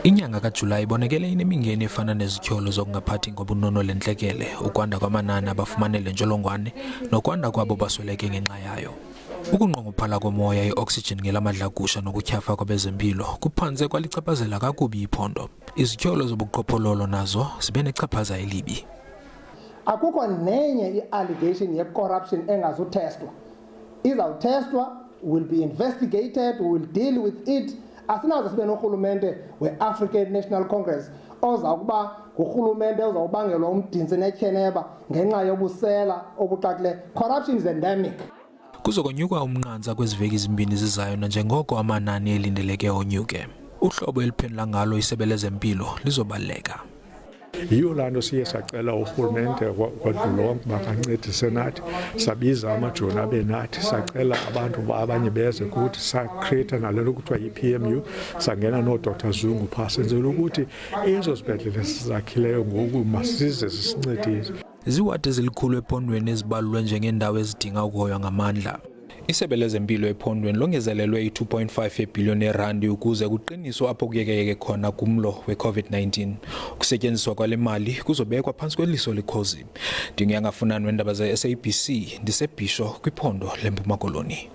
Inyanga kaJulayi ibonakele inemingeni efana nezityholo zokungaphathi ngobunono le ntlekele, ukwanda kwamanani abafumane le ntsholongwane nokwanda kwabo basweleke ngenxa yayo. Ukunqongophala komoya, i-oxygen ngelamadlagusha nokutyhafa kwabezempilo kuphantse kwalichaphazela kakubi iphondo. Izityholo zobuqhophololo nazo zibe nechaphaza elibi. Akukho nenye i-allegation ye-corruption engazuthestwa. Izawuthestwa, will be investigated, we will deal with it. Asinaze sibe norhulumente we-African National Congress oza kuba ngurhulumente ozawubangelwa umdintsi netyheneba ngenxa yobusela obuxakileyo. Corruption is endemic. Kuzokonyuka umnqantsa kwezi veki zimbini zizayo nanjengoko amanani elindeleke onyuke. Uhlobo eliphendula ngalo isebe lezempilo lizobaluleka. Yiyo laa nto siye sacela urhulumente kwadulonke uba kancedise nathi, sabiza amajoni abe nathi, sacela abantu uba abanye beze kuthi, sacreata nale nto kuthiwa yi-P M U, sangena nooDr Zungu phaa, senzela ukuthi ezo zibhedlele sizakhileyo ngoku masize zisincedise. Ziiwadi ezilikhulu ephondweni ezibalulwe njengeendawo ezidinga ukuhoywa ngamandla. Isebe lezempilo ephondweni longezelelwe i-2.5 yebhiliyoni yerandi ukuze kuqiniswe apho kuyekeyeke khona kumlo we-COVID-19. Ukusetyenziswa kwale mali kuzobekwa phantsi kweliso lekhozi. Ndinguyangafunani weendaba ze-SABC, ndiseBhisho kwiphondo leMpuma Koloni.